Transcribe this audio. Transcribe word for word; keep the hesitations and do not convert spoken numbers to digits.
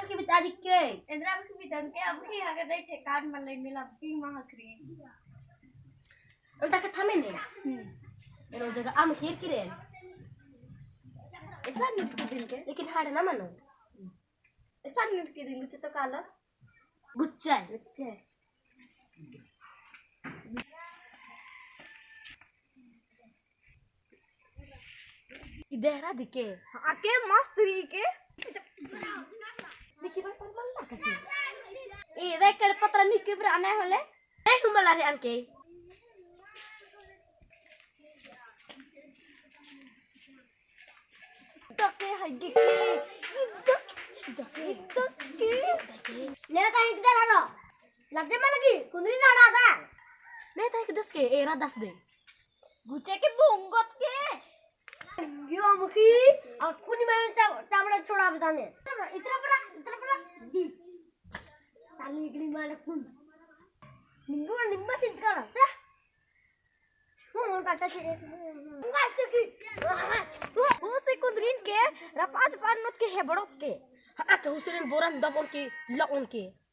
की बिता दिक्के। एन्दरा की बितन के अब ही हगे दे ठेकान मल्ले मिला भी महकरी। उल्टा के थमे ने। एरो जगह आम खेर की रे। ऐसा नीट की दिन के। लेकिन हाड़ ना मानो। ऐसा नीट की दिन गुच्चे तो काला। गुच्चे। गुच्चे। ई देहरा दिके। आके मस्त रई के। देखी बार पर मल्ला कटी। ए, रे कर पतरा निके बरा आना होले। ए, हूँ मला रे अनके। दके है दिके। दके, दके। ले का एक दर हरो। लज्जे मल की, कुंदरी नाड़ा दा। ले ता एक दस के, एरा दस दे। गुचे के बोंगत के। यो मुखी, अक्कुनी मारे चा-, चामड़ा छोड़ा बताने। इतरा बड़ा, इतरा बड़ा, दी। ताली इकड़ी मारे कुन। निम्बू, निम्बू सिंत करा, चा। हम्म, काटा से। बस की। ओ से कुंदरीन के, रपाच पार नोत के, हेबड़ोत के। हाँ, के हुसैन बोरन दबोन के, लओन के।